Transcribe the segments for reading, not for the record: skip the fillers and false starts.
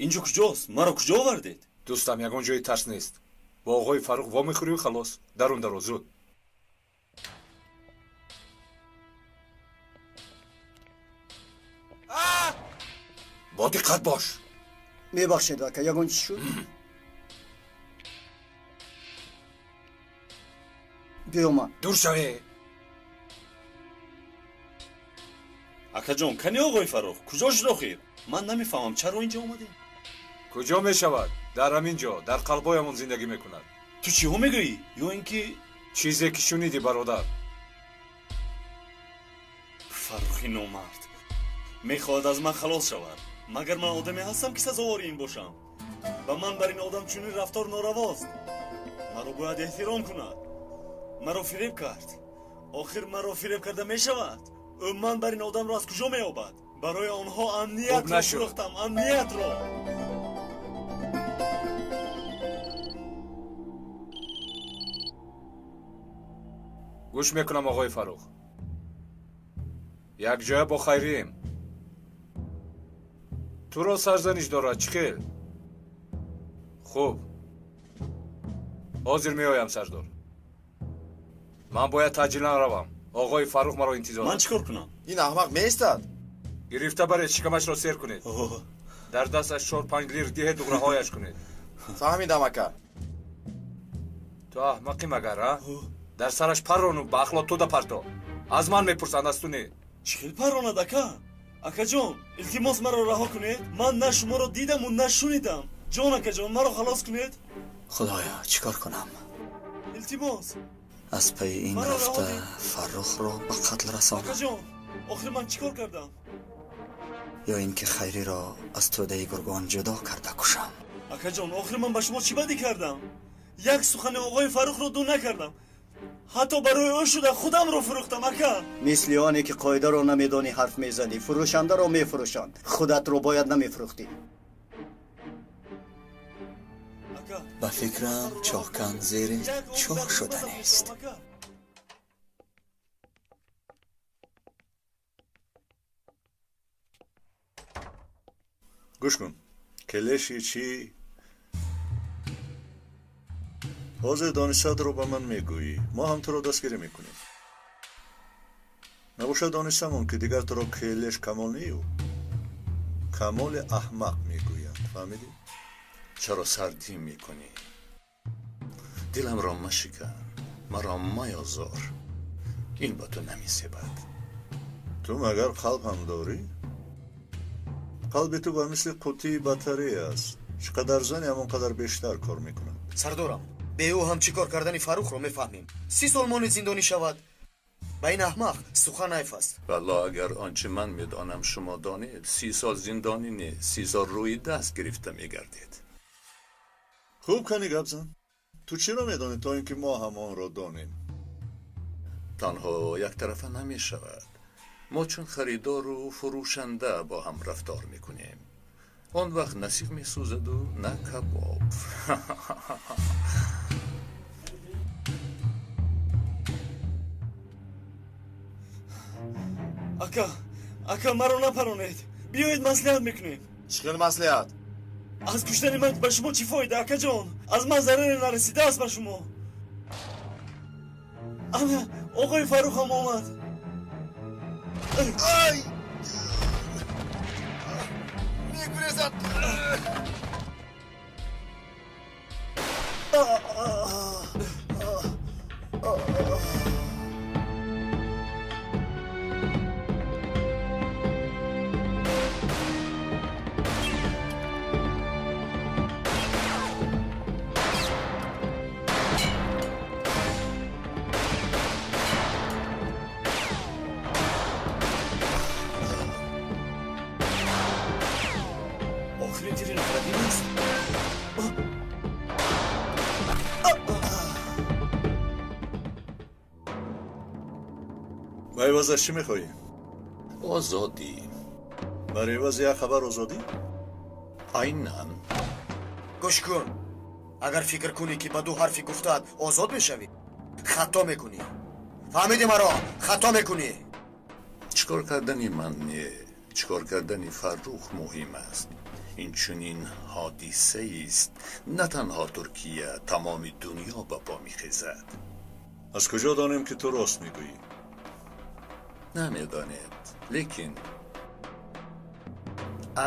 Инҷо куҷост? Маро куҷо овардед? Дӯстам, ягон ҷои тарс нест. Бо оғои Фаррух вомехӯрию халос. Дарун даро, зуд. Бо диққат бош. Мебахшед, ака, ягон чиз шуд? Биёма. Дур шаве. Акаҷон, кани оғои Фаррух? Куҷо шуд охир? Ман намефаҳмам, чаро инҷо омадем? Куҷо мешавад? Дар ҳамин ҷо, дар қалбоямон зиндагӣ мекунад. Ту чиҳо мегӯӣ? Ё ин ки чизе ки шунидӣ, бародар. Фаррухи номард мехоҳад аз ман халос шавад. Магар ман одаме ҳастам, ки сазовори ин бошам? Ба ман бар ин одам чунин рафтор норавост. Маро бояд эҳтиром кунад. Маро фиреб кард. Охир маро фиреб карда мешавад? Ӯ ман бар ин одамро аз куҷо меёбад? Барои онҳо амниятро фурӯхтам, амниятро. Гӯш мекунам, оғои Фаррух. Якҷоя бо Хайрием. Туро сарзаниш дорад, чӣ хел? Хуб, ҳозир меоям, сардор. Ман бояд таъҷилан равам. Оғои Фаррух маро интизор. Ман чӣ кор кунам? Ин аҳмақ меистад. Гирифта баред, шикамашро сер кунед. Дар дасташ 4-5 лир диҳед, дуграҳояш кунед. Фаҳмидам, ака. Ту аҳмақӣ магар, а? Дар сараш паррону ба ахлот туда парто. Аз ман мепурсанд, аз ту не. Чӣ хел парронад, ака? Акаҷон, илтимос, маро раҳо кунед. Ман на шуморо дидаму на шунидам. Ҷон, акаҷон, маро халос кунед. Худоё, чӣ кор кунам? Илтимос. Аз пайи ин рафта Фаррухро ба қатл расонам. Акаҷон, охир ман чӣ кор кардам? Ё ин ки Хайриро аз тӯдаи гургон ҷудо карда кушам. Акаҷон, охир ман ба шумо чӣ бадӣ кардам? Як сухани оғои Фаррухро ду накардам. Ҳатто барои ӯ шуда худамро фурӯхтам, ака. Мисли оне ки қоидаро намедонӣ ҳарф мезанӣ, фурӯшандаро мефурӯшанд. Худатро бояд намефурӯхтӣ. Ба фикрам, чоҳкан зери чоҳ шуда нест. Гӯш кун, келеши чӣ? Ҳозир донистаатро ба ман мегӯӣ, мо ҳам туро дастгирӣ мекунем. Набошад донистамон, ки дигар туро келеш Камол нею, Камоли аҳмақ мегӯянд. Фаҳмидӣ? Чаро сардӣ мекунӣ? Диламро машикан, маро маёзор. Ин ба ту намесебад. Ту магар қалб ҳам дорӣ? Қалби ту ба мисли қуттии батарея аст. Чӣ қадар зани, ҳамон қадар бештар кор мекунад. Сардорам, бе ӯ ҳам чӣ кор кардани Фаррухро мефаҳмем. 30 сол монед зиндонӣ шавад. Ба ин аҳмақ сухан айф аст. Валло, агар он чӣ ман медонам шумо донед, 30 сол зиндонӣ не, 30 сол рӯи даст гирифта мегардед. Хуб, кани гап зан. Ту чиро медонӣ, то ин ки мо ҳам онро донем? Танҳо яктарафа намешавад. Мо чун харидору фурӯшанда бо ҳам рафтор мекунем. Он вақт на сих месӯзаду на кабоб. Ака, ака, маро напаронед. Биёед маслиҳат мекунем. Чӣ хел маслиҳат? Аз куштани ман ба шумо чӣ фоида, акаҷон? Аз ман зараре нарасидааст ба шумо. Ана, оғои Фаррух ҳам омад. Ай! Мегурезад! Ба ивазаш чӣ мехоҳӣ? Озодӣ. Бар ивази як хабар озодӣ? Айнан. Гӯш кун, агар фикр кунӣ, ки ба ду ҳарфи гуфтаат озод мешавӣ, хато мекунӣ. Фаҳмидӣ маро? Хато мекунӣ. Чӣ кор кардани ман не, чӣ кор кардани Фаррух муҳим аст. Ин чунин ҳодисаест, на танҳо Туркия, тамоми дунё ба по мехезад. Аз куҷо донем, ки ту рост мегӯӣ? Намедонед, лекин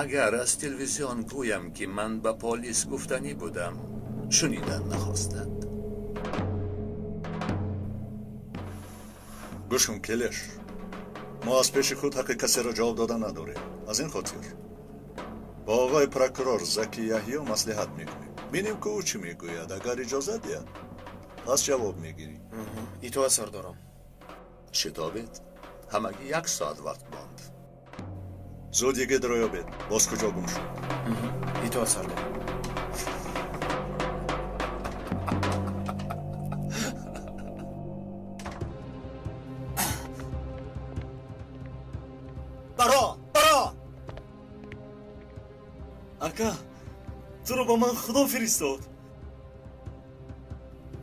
агар аз телевизион гӯям, ки ман ба полис гуфтанӣ будам, шунидан нахостанд. Гӯш кун, Келеш, мо аз пеши худ ҳаққи касеро ҷавоб дода надорем. Аз ин хотир ба оғои прокурор Заки Яҳё маслиҳат мекунем, бинем, ки ӯ чӣ мегӯяд. Агар иҷозат диҳад, пас ҷавоб мегирӣ. Итоат, сардорам. Шитобед, ҳамагӣ як соат вақт монд. Зуд йигитро ёбед, боз куҷо гум шуд. Итоат, сардор. Баро, баро! Ака, туро ба ман Худо фиристод.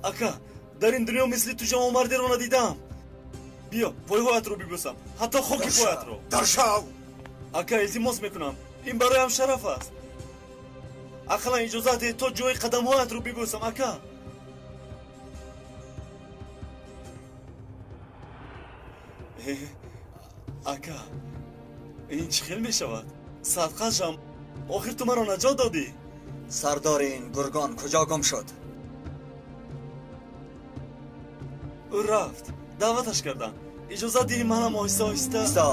Ака, дар ин дунё мисли ту ҷавонмардеро надидам. Биё, пойҳоятро бибӯсам, ҳатто хоки поятро. Даршав! Ака, илтимос мекунам, ин бароям шараф аст. Ақаллан иҷозат деҳ, то ҷои қадамҳоятро бибӯсам, ака. Ака, ин чӣ хел мешавад? Садқашам, охир ту маро наҷот додӣ. Сардори ин гургон куҷо гум шуд? Ӯ рафт, даъваташ кардам. Иҷозат диҳӣ, манам оҳиста оҳиста. Исто!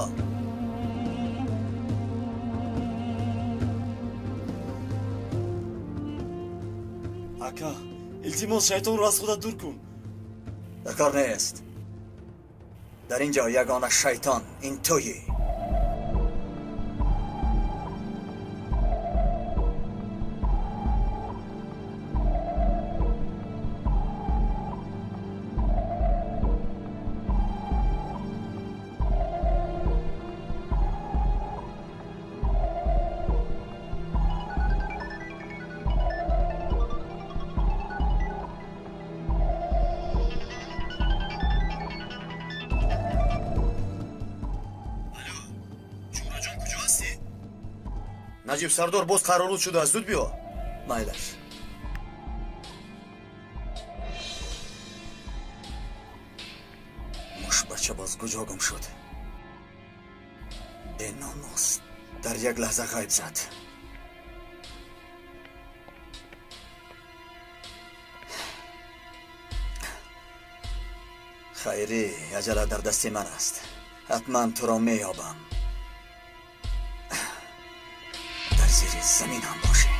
Ака, илтимос, шайтонро аз худат дур кун. Дар кор нест. Дар ин ҷо ягона шайтон ин туйӣ. Наҷиб сардор боз қарорут шудааст, зуд биё. Майлаш. Мушбача боз куҷо гум шуд? Беномус дар як лаҳза ғайб зад. Хайрӣ, аҷала дар дасти ман аст. Ҳатман туро меёбам. Зери замин ҳам бошӣ.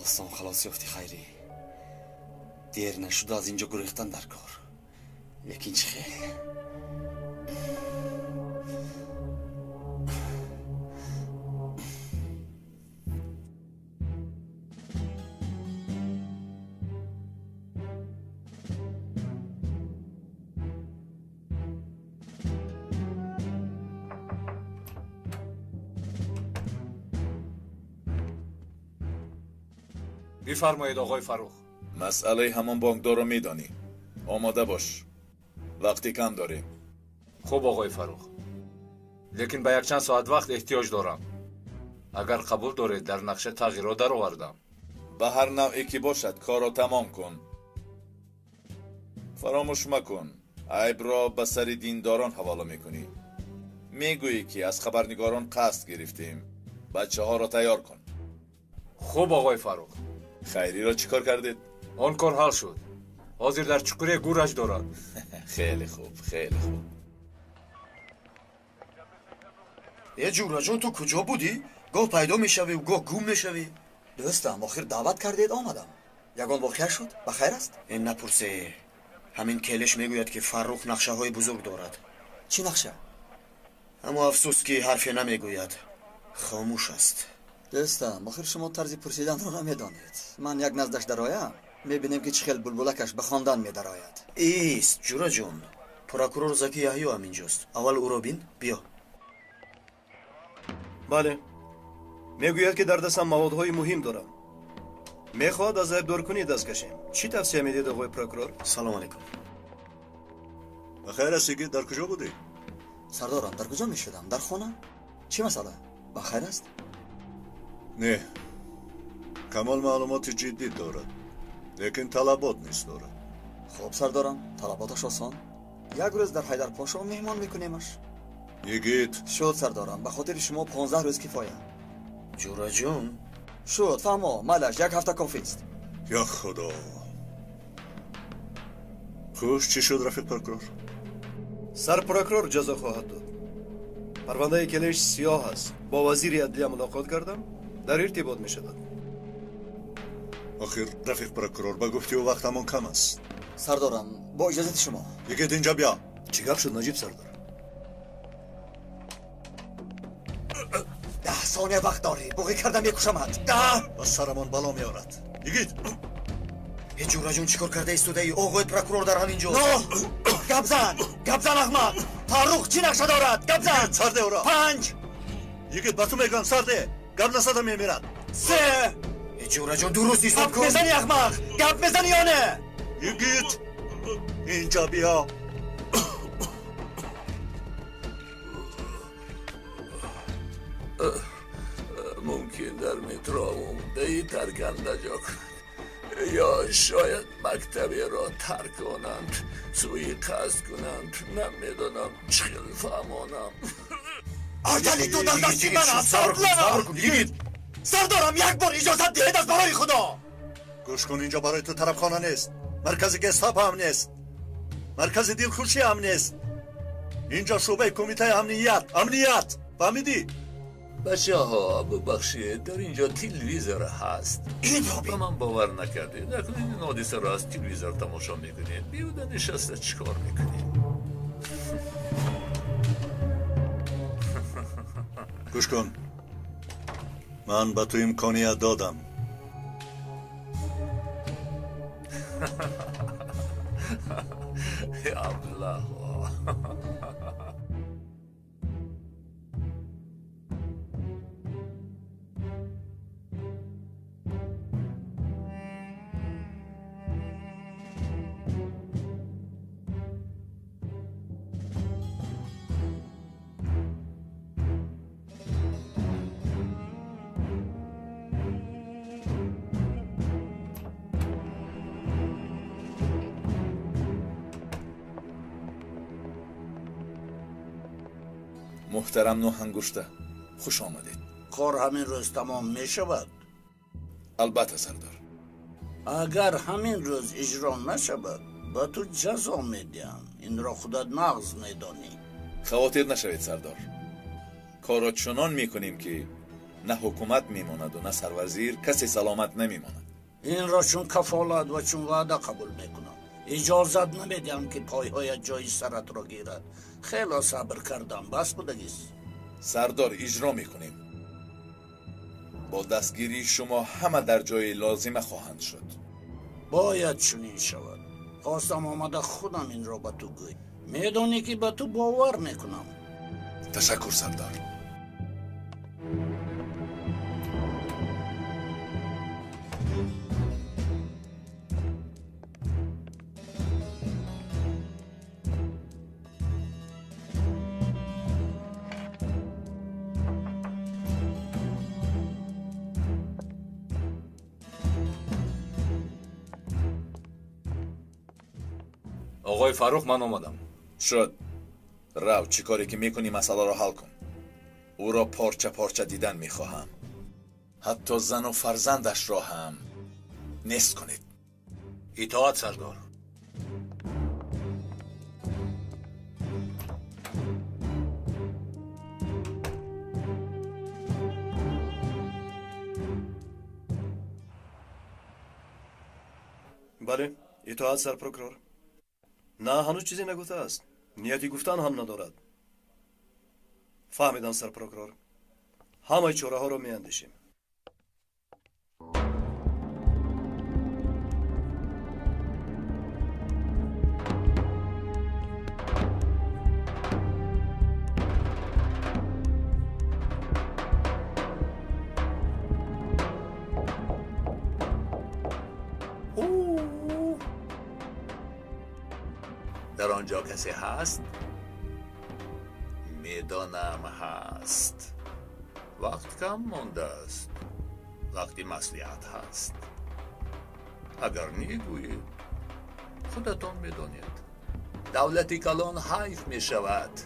Осон халос ёфтӣ, Хайрӣ. Дер нашуда аз инҷо гурехтан дар кор. Лекин чӣ хел? Бифармоед, оғои Фаррух. Масъалаи ҳамон бонкдорро медонӣ. Омода бош, вақти кам дорем. Хуб, оғои Фаррух, лекин ба якчанд соат вақт эҳтиёҷ дорам. Агар қабул доред, дар нақша тағйирот даровардам. Ба ҳар навъе ки бошад, корро тамом кун. Фаромӯш макун, айбро ба сари диндорон ҳавола мекунӣ. Мегӯӣ, ки аз хабарнигорон қасд гирифтем. Бачаҳоро тайёр кун. Хуб, оғои Фаррух. Хайриро чӣ кор кардед? Он кор ҳал шуд. Ҳозир дар чуқуре гӯраш дорад. Хеле хуб, хеле хуб. Э, Ҷураҷон, ту куҷо будӣ? Гоҳ пайдо мешавӣ, гоҳ гум мешавӣ. Дӯстам, охир даъват кардед, омадам. Ягон воқеа шуд? Ба хайр аст? Ин напурсе. Ҳамин Келеш мегӯяд, ки Фаррух нақшаҳои бузург дорад. Чӣ нақша? Аммо афсӯс, ки ҳарфе намегӯяд. Хомӯш аст. Дӯстам, охир шумо тарзи пурсиданро намедонед. Ман як наздаш дароям, мебинем, ки чӣ хел булбулакаш ба хондан медарояд. Ист, Ҷураҷон, прокурор Заки Яҳё ҳам инҷост. Аввал ӯро бин, биё. Бале, мегӯяд, ки дар дастам маводҳои муҳим дорам. Мехоҳад аз айбдоркунӣ даст кашем. Чӣ тавсия медиҳед, оғои прокурор? Салом алейкум. Бахайр аст, йигит, дар куҷо будӣ? Сардорам, дар куҷо мешудам? Дар хона? Чӣ масъала? Бахайр аст? Не. Камол маълумоти ҷиддӣ дорад, лекин талабот низ дорад. Хуб, сардорам, талаботаш осон. Як рӯз дар Ҳайдарпошо меҳмон мекунемаш. Йигит. Шуд, сардорам, ба хотири шумо 15 рӯз кифоя. Ҷураҷон. Шуд, фаҳмо, майлаш, як ҳафта кофист. Я худо. Хуш, чӣ шуд, рафиқ прокурор? Сарпрокурор ҷазо хоҳад дод. Парвандаи келиш сиёҳ аст. Бо вазири адлия мулоқот кардам, дар иртибот мешавад. Охир, рафиқ прокурор, ба гуфти ӯ вақтамон кам аст. Сардорам, бо иҷозати шумо. Йигит, инҷа биё. Чӣ гап шуд, Наҷиб сардор? 10 сония вақт дорӣ. Буғӣ карда мекушамад. 10! Ба сарамон бало меорад. Йигит! Э, ҷураҷон, чӣ кор карда истодаӣ? Оғои прокурор дар ҳамин ҷост. 9! Гап зан! Гап зан, аҳмақ! Фаррух чӣ нақша дорад? Гап зан! Сарде ӯро! 5! Йигит, ба ту мегӯям, сарде! Гап насада мемирад. 3! Э, ҷураҷон, дуруст ҳисоб Гап кун. мезанӣ, аҳмақ! Гап мезанӣ ё не? Йигит! Инҷа биё. Мумкин дар метро умдаи тарканда ҷо кунад ё шояд мактаберо тарк конанд, сӯи қасд кунанд. Намедонам чӣ хел фаҳмонам. Аҷали ту дар дасти ман аст. Сабр кун, сабр кун, йигит. Сардорам, як бор иҷозат диҳед аз барои худо. Гӯш кун, инҷо барои ту тарабхона нест, маркази гестапо ҳам нест, маркази дилхушӣ ҳам нест. Инҷо шӯъбаи кумитаи амният, амният. Фаҳмидӣ? Бачаҳо, бубахшед, дар инҷо телевизор ҳаст. Ба ман бовар накардед. Акнун ин ҳодисаро аз телевизор тамошо мекунед. Беҳуда нишаста чӣ кор мекунед? Гӯш кун, ман ба ту имконият додам. Аблаҳо. Муҳтарам Нӯҳангушта, хуш омадед. Кор ҳамин рӯз тамом мешавад? Албатта, сардор. Агар ҳамин рӯз иҷро нашавад, ба ту ҷазо медиҳам. Инро худат нағз медонӣ. Хавотир нашавед, сардор. Корро чунон мекунем, ки на ҳукумат мемонаду на сарвазир, касе саломат намемонад. Инро чун кафолат ва чун ваъда қабул мекунам. Иҷозат намедиҳам, ки пойҳоят ҷои саратро гирад. Хело сабр кардам, бас будагист. Сардор, иҷро мекунем. Бо дастгирии шумо ҳама дар ҷои лозима хоҳанд шуд. Бояд чунин шавад. Хостам омада худам инро ба ту гӯй. Медонӣ, ки ба ту бовар мекунам. Ташаккур, сардор. Оғои Фаррух, ман омадам. Шуд. Рав, чӣ коре ки мекунӣ, масъаларо ҳал кун. Ӯро порча порча дидан мехоҳам. Ҳатто зану фарзандашро ҳам нест кунед. Итоат, сардор. Бале, итоат, сарпрокурор. На, ҳанӯз чизе нагуфтааст. Нияти гуфтан ҳам надорад. Фаҳмидам, сарпрокурор. Ҳамаи чораҳоро меандешем. Дар он آنجا کسی هست؟ میدانم هست. وقت کم مانده است. وقتی مصلحت هست. اگر نیگویید خودتان میدانید. دولت کلان حیف می شود.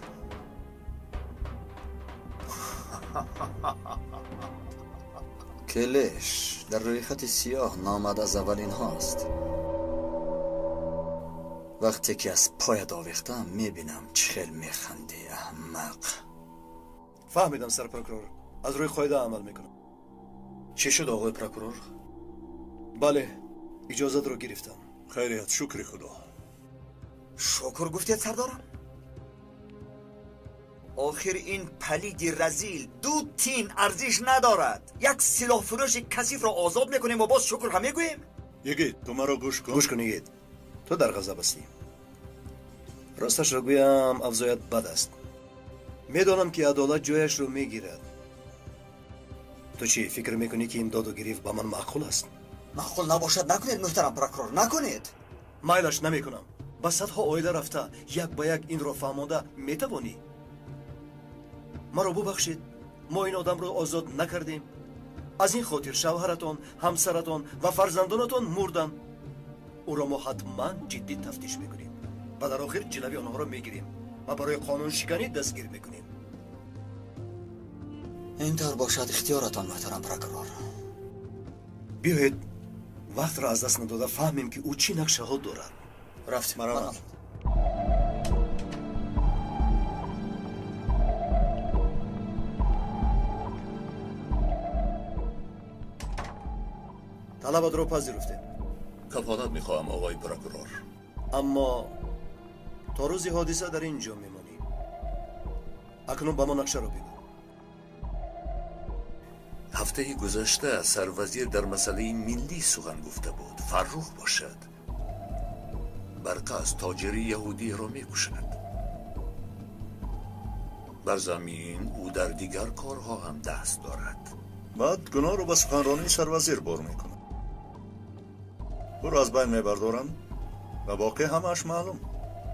келеш дар рӯйхати сиёҳ номад аз аввалинҳост. Вақте ки аз поят овехтам, мебинам чӣ хел механдӣ, аҳмақ. Фаҳмидам, сарпрокурор. Аз рӯи қоида амал мекунам. Чӣ шуд, оғои прокурор? Бале, иҷозатро гирифтам. Хайрият, шукри худо. Шукр гуфтед, сардорам? Охир ин палиди разил ду тин арзиш надорад. Як силоҳфурӯши касифро озод мекунем ва боз шукр ҳам мегӯем? Йигит, ту маро гӯш кун. Гӯш кун, Йигит. Ту дар ғазаб ҳастӣ. Росташро гӯям, авзоят бад аст. Медонам, ки адолат ҷояшро мегирад. Ту чӣ фикр мекунӣ, ки ин доду гирифт ба ман маъқул аст? Маъқул набошад, накунед, муҳтарам прокурор, накунед. Майлаш, намекунам. Ба садҳо оила рафта, як ба як инро фаҳмонда метавонӣ? Маро бубахшед, мо ин одамро озод накардем. Аз ин хотир шавҳаратон, ҳамсаратон ва фарзандонатон мурданд. Ӯро мо ҳатман ҷиддӣ тафтиш мекунем ва дар охир ҷилави онҳоро мегирем ва барои қонуншиканӣ дастгир мекунем. Ин тавр бошад, ихтиёратон, муҳтарам прокурор. Биёед вақтро аз даст надода фаҳмем, ки ӯ чӣ нақшаҳо дорад. Рафтем. Марамат. Талабатро пазируфтем. Кафолат мехоҳам, оғои прокурор. Аммо то рӯзи ҳодиса дар ин ҷо мемонӣ. Акнун ба мо нақшаро бигӯ. Ҳафтаи гузашта сарвазир дар масъалаи миллӣ сухан гуфта буд. Фаррух бошад, барқас тоҷири яҳудиро мекушад. Бар замин ӯ дар дигар корҳо ҳам даст дорад. Баъд гуноҳро ба суханронии сарвазир бор мекунад. Ӯро аз байн мебардоранд ва боқӣ ҳамааш маълум.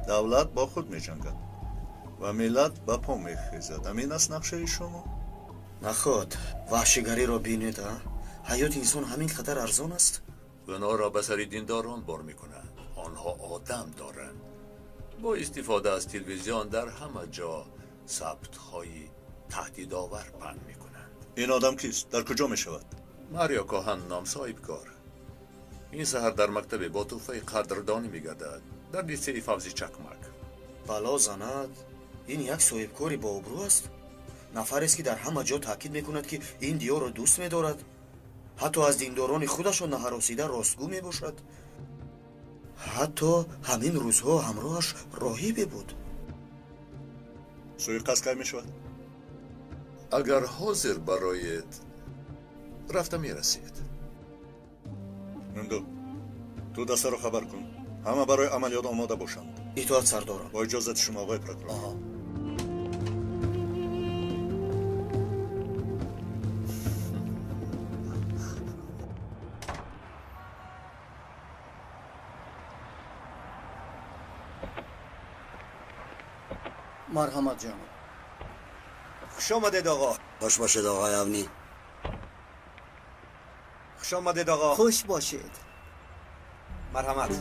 Давлат бо худ меҷангад ва миллат ба по мехезад. Ҳамин аст нақшаи шумо? Наход, ваҳшигариро бинед, а? Ҳаёти инсон ҳамин қадар арзон аст? Гуноҳро ба сари диндорон бор мекунанд. Онҳо одам доранд. Бо истифода аз телевизион дар ҳама ҷо сабтҳои таҳдидовар паҳн мекунанд. Ин одам кист? Дар куҷо мешавад? Марио Коҳан ном соҳибкор. Ин саҳар дар мактабе бо тӯҳфаи қадрдонӣ мегардад. Дар литсеи Фавзи Чакмак. Бало занад, ин як соҳибкори бообрӯ аст. Нафарест, ки дар ҳама ҷо таъкид мекунад, ки ин диёрро дӯст медорад. Ҳатто аз диндорони худашон наҳаросида ростгӯ мебошад. Ҳатто ҳамин рӯзҳо ҳамроҳаш роҳибе буд. Суиқасд кай мешавад? Агар ҳозир бароед, рафта мерасед. Нунду, ту дастаро хабар кун. Ҳама барои амалиёт омода бошанд. Итоат, сардорам. Бо иҷозати шумо, оғои прокурор. Марҳамат, ҷаноб. Хуш омадед, оғо. Хуш бошед, оғои Авнӣ. Хуш омадед, оғо. Хуш бошед. Марҳамат.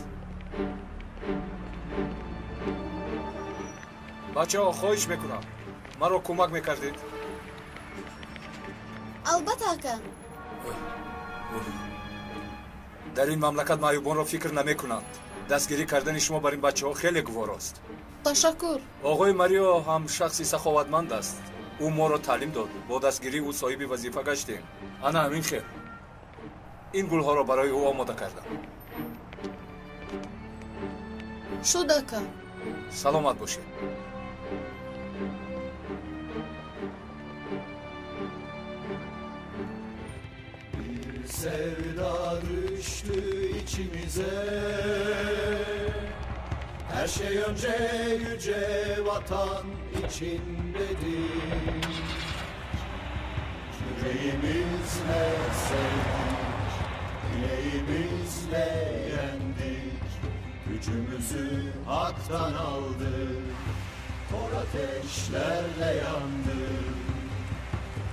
Бачаҳо, хоҳиш мекунам, маро кӯмак мекардед? Албатта, ака. Дар ин мамлакат маъюбонро фикр намекунанд. Дастгирӣ кардани шумо бар ин бачаҳо хеле гуворост. Ташаккур. Оғои Марио ҳам шахси саховатманд аст. Ӯ моро таълим дод. Бо дастгирии ӯ соҳиби вазифа гаштем. Ана ҳамин хел. Ин гулҳоро барои ӯ омода кардам. Шуд, ака. Саломат бошед. Sevda düştü içimize. Her şey önce yüce vatan için dedik. Yüreğimizle sevdik, yüreğimizle yendik. Gücümüzü haktan aldık, kor ateşlerle yandık.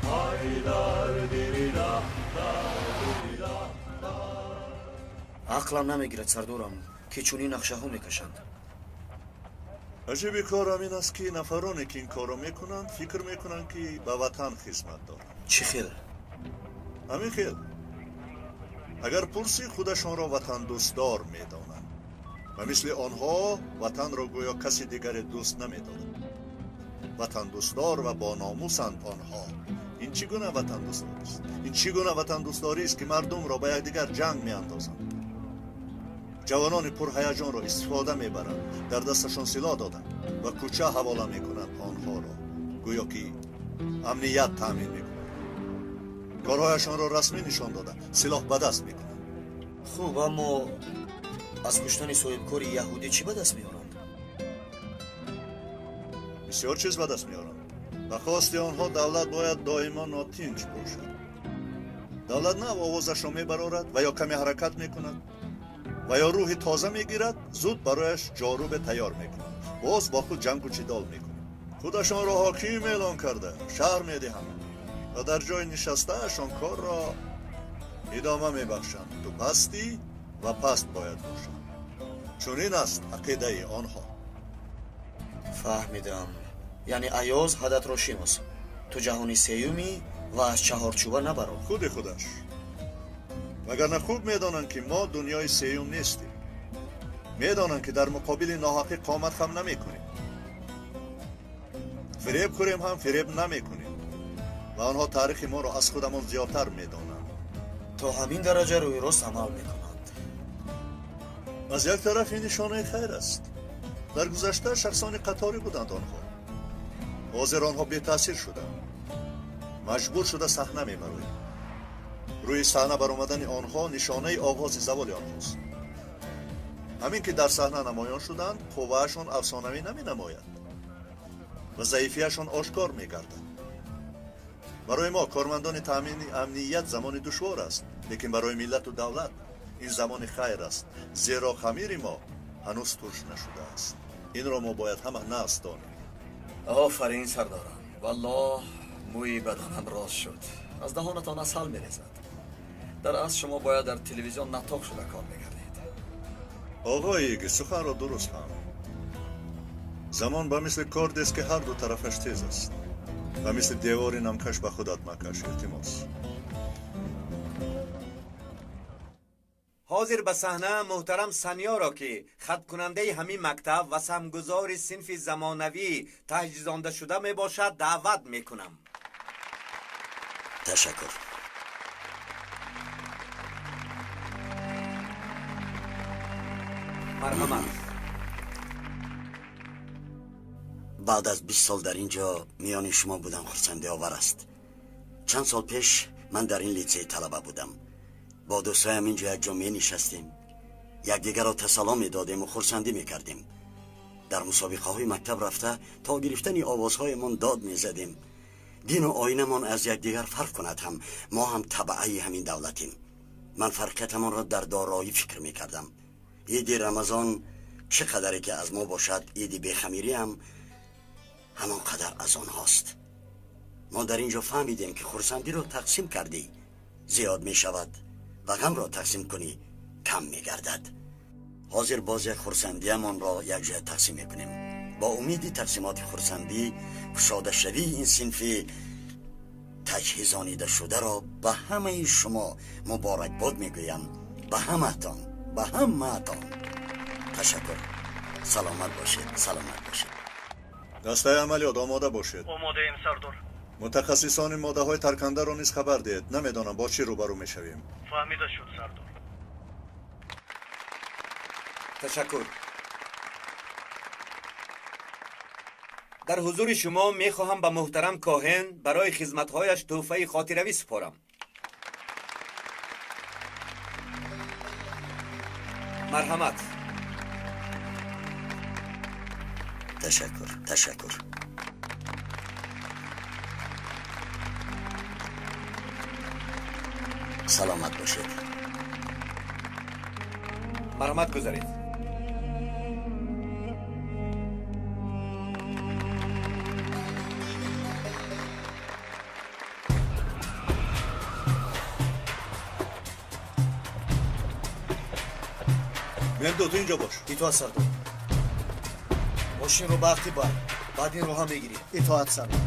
Haydar diridah da diridah da. Ақлам намегирад, сардорам, ки чунин нақшаҳо мекашанд. Аҷиби корам ин аст, ки нафароне, ки ин корро мекунанд, фикр мекунанд, ки ба ватан хизмат доранд. Чӣ хел? Ҳамин хел. Агар пурсӣ, худашонро ватандӯстдор медонанд ва мисли онҳо ватанро гӯё каси дигаре дӯст намедорад. Ватандӯстдор ва бономусанд онҳо. Ин чӣ гуна ватандӯстдорист? Ин чӣ гуна ватандӯстдорист, ки мардумро ба якдигар ҷанг меандозанд? Ҷавонони пурҳаяҷонро истифода мебаранд, дар дасташон силоҳ доданд ва кӯча ҳавола мекунанд онҳоро, гӯё ки амният таъмин мекунанд. Корҳояшонро расмӣ нишон дода, силоҳ ба даст мекунанд. Хуб, аммо аз куштани соҳибкори яҳудӣ чӣ ба даст меоранд? Бисёр чиз ба даст меоранд. Ба хости онҳо давлат бояд доимо нотинҷ бошад. Давлат нав овозашро мебарорад ва ё каме ҳаракат мекунад ва ё рӯҳи тоза мегирад, зуд барояш ҷорубе тайёр мекунанд. Боз бо худ ҷангу ҷидол мекунанд. Худашонро ҳоким эълон карда, шаҳр медиҳанд ва дар ҷои нишастаашон корро идома мебахшанд. Ту пастӣ ва паст бояд бошад. Чунин аст ақидаи онҳо. Фаҳмидам. Яъне Аёз ҳадатро шинос. Ту ҷаҳони сеюмӣ ва аз чаҳорчӯба набаро. Худи худаш. Вагарна хуб медонанд, ки мо дунёи сеюм нестем. Медонанд, ки дар муқобили ноҳақӣ қомат хам намекунем. Фиреб хӯрем ҳам фиреб намекунем. Ва онҳо таърихи моро аз худамон зиёдтар медонанд. То ҳамин дараҷа рӯи рост амал мекунанд. Аз як тараф ин нишонаи хайр аст. Дар гузашта шахсони қаторӣ буданд онҳо. Ҳозир онҳо бетаъсир шуданд. Маҷбур шуда саҳна мебароянд. Рӯи саҳна баромадани онҳо нишонаи оғози заволи онҳост. Ҳамин ки дар саҳна намоён шуданд, қувваашон афсонавӣ наменамояд ва заифиашон ошкор мегардад. Барои мо, кормандони таъмини амният, замони душвор аст, лекин барои миллату давлат ин замони хайр аст, зеро хамири мо ҳанӯз турш нашудааст. Инро мо бояд ҳама нағз донем. Офарин, сардорам. Валлоҳ, мӯи баданам рост шуд. Аз даҳонатон асал мерезад. Дар асл шумо бояд дар телевизион натоқ шуда кор мекардед. Оғои Иги, суханро дуруст фаҳм. Замон ба мисли кордест, ки ҳар ду тарафаш тез аст. Ба мисли девори намкаш ба худат макаш, илтимос. Ҳозир ба саҳна муҳтарам Санёро, ки хаткунандаи ҳамин мактаб ва самгузори синфи замонавӣ таҷҳизондашуда мебошад, даъват мекунам. Ташаккур. Марҳамат. Баъд аз 20 сол дар ин ҷо миёни шумо будам хурсандиовар аст. Чанд сол пеш ман дар ин литсей талаба будам. Бо дӯстҳоям ин ҷо якҷо менишастем, якдигарро тасалло медодем ва хурсандӣ мекардем. Дар мусобиқаҳои мактаб рафта то гирифтани овозҳоямон дод мезадем. Дину оинамон аз якдигар фарқ кунад ҳам, мо ҳам табаъаи ҳамин давлатем. Ман фарқиятамонро дар дороӣ фикр мекардам. Иди Рамазон чӣ қадаре ки аз мо бошад, иди бехамирӣ ҳам ҳамон қадар аз онҳост. Мо дар ин ҷо фаҳмидем, ки хурсандиро тақсим кардӣ зиёд мешавад ва ғамро тақсим кунӣ кам мегардад. Ҳозир боз як хурсандиамонро якҷоя тақсим мекунем. Бо умиди тақсимоти хурсандӣ кушодашавии ин синфи таҷҳизонидашударо ба ҳамаи шумо муборакбод мегӯям. Ба ҳамаатон, ба ҳамаатон ташаккур. Саломат бошед, саломат бошед. Дастаи амалиёт омода бошед. Омодаем, сардор. Мутахассисони моддаҳои таркандаро низ хабар диҳед. Намедонам бо чӣ рӯбарӯ мешавем. Фаҳмида шуд, сардор. Ташаккур. Дар ҳузури шумо мехоҳам ба муҳтарам коҳин барои хизматҳояш тӯҳфаи хотиравӣ супорам. Марҳамат. Ташаккур, ташаккур. Саломат бошед. Марҳамат, гузаред. Мемду, ту инҷо бош. Итоат, сардор. Мошинро ба ақиб бар, баъд инро ҳам мегирӣ. Итоат, сардор.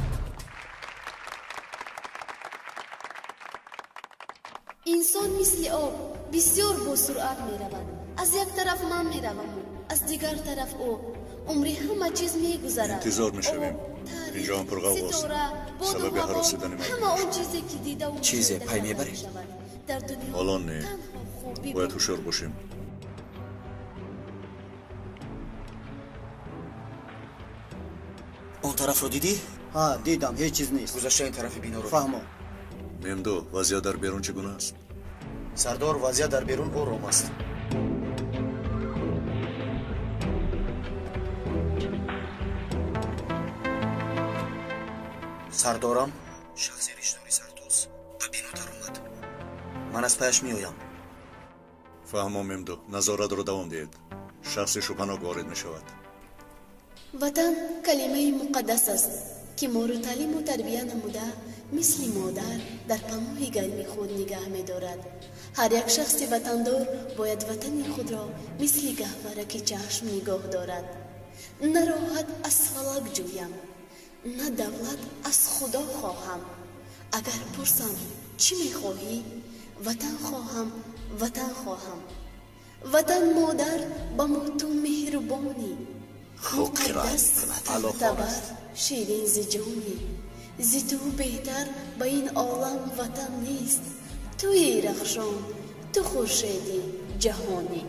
Инсон мисли об бисёр бо суръат меравад. Аз як тараф ман мераваму аз дигар тараф ӯ. Умри ҳама чиз мегузарад. Интизор мешавем. Инҷо ҳам пурғавғост. Ситора, боду Сабаби ҳаво, ҳаросидани мардум ҳама он чизе ки дидаву Чизе мушоҳида пай карда мебаред? мешавад. Дар дунё Ҳоло не. танҳо хубӣ Бояд ҳушёр бошем. Он тарафро дидӣ? Ҳа, дидам, ҳеҷ чиз нест. Гузашта ин тарафи биноро. Фаҳмо. Мемду, вазъият дар берун чӣ гуна аст? Сардор, вазъият дар берун ором аст. Сардорам, шахси ришдори сартоз ба бино даромад. Ман аз паяш меоям. Фаҳмо, Мемду, назоратро давом диҳед. Шахси шубҳанок ворид мешавад. Ватан калимаи муқаддас аст, ки моро таълиму тарбия намуда, мисли модар дар паноҳи гарми худ нигаҳ медорад. Ҳар як шахси ватандор бояд ватани худро мисли гаҳвораки чашм нигоҳ дорад. На роҳат аз фалак ҷӯям, на давлат аз худо хоҳам. Агар пурсам, чӣ мехоҳӣ? Ватан хоҳам, ватан хоҳам. Ватан модар, ба мо ту меҳрубонӣ. Хуб қироат Муқаддас кунад. табар ширин зи ҷонӣ. Зи ту беҳтар ба ин олам ватан нест. Туи рахшон, ту хуршеди ҷаҳонӣ.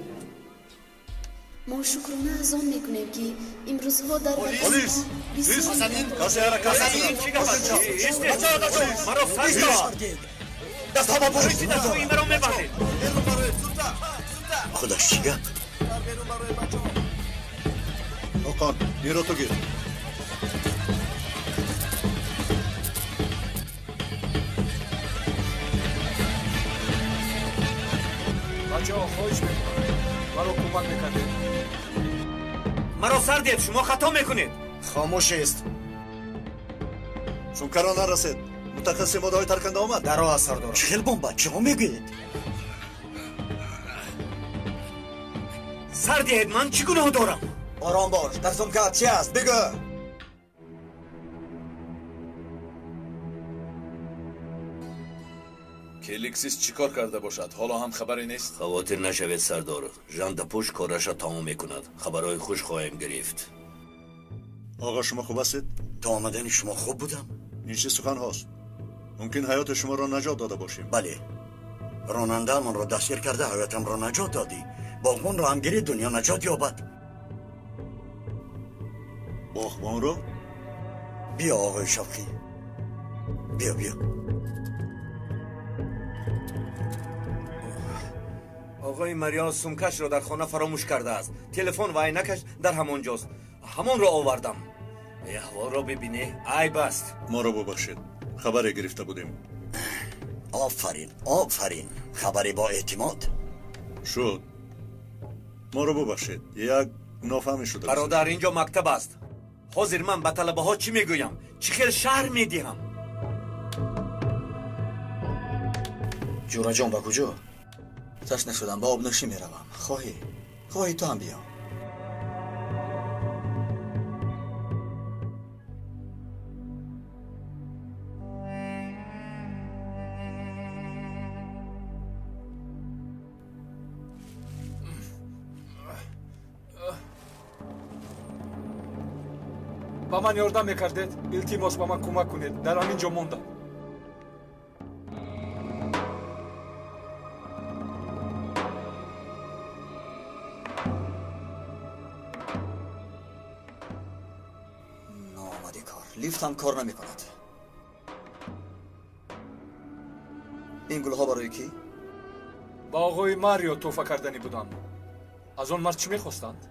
Мо шукрона аз он мекунем, ки имрӯзҳо дар Полис! бисёр Касе ҳаракат накунад. Чӣ гап аст? Маро сар диҳед. Дастҳо ба пушт! Дастҳои маро мебандед. Худаш чӣ гап? Ҳоқон, инро ту гир. Бачаҳо, хоҳиш мекунам, маро кӯмак мекардед. Маро сар диҳед, шумо хато мекунед. Хомӯш аст. Сумкаро нарасед. Мутахассиси моддаҳои тарканда омад. Дар роҳ аст, сардорам. Чӣ хел бомба? Чиҳо мегӯед? Сар диҳед, ман чӣ гуноҳ дорам? Ором бош. Дар сумкаат чи аст? Бигӯ. Келиксис чӣ кор карда бошад? Ҳоло ҳам хабаре нест? Хавотир нашавед, сардор. Жандапӯш кораша тамом мекунад. Хабарҳои хуш хоҳем гирифт. Оға, шумо хуб ҳастед? То омадани шумо хуб будам. Ин чӣ суханҳост? Мумкин ҳаёти шуморо наҷот дода бошем. Бале, ронандаамонро дастгир карда, ҳаётамро наҷот додӣ. Боғбонро ҳам гирӣ, дунё наҷот ёбад. Боғбонро? Биё, оғои Шавқӣ, биё, биё. Оғои Мариё сумкашро дар хона фаромӯш кардааст. Телефон ва айнакаш дар ҳамон ҷост. Ҳамонро овардам. Аҳволро бибинӣ, айб аст. Моро бубахшед, хабаре гирифта будем. Офарин, офарин, хабаре бо эътимод. Шуд. Моро бубахшед, як нофаҳмӣ шуда. Бародар, инҷо мактаб аст. Ҳозир ман ба талабаҳо чӣ мегӯям? Чӣ хел шаҳр медиҳам? Ҷураҷон, ба куҷо? Ташна шудам, ба обнӯшӣ меравам. Хоҳӣ? Хоҳӣ, ту ҳам биё. Ба ман ёрдам мекардед? Илтимос, ба ман кӯмак кунед, дар ҳамин ҷо мондам. Ноомади кор. Лифт ҳам кор намекунад. Ин гулҳо барои кӣ? Ба оғои Марио тӯҳфа карданӣ будам. Аз он мард чӣ мехостанд?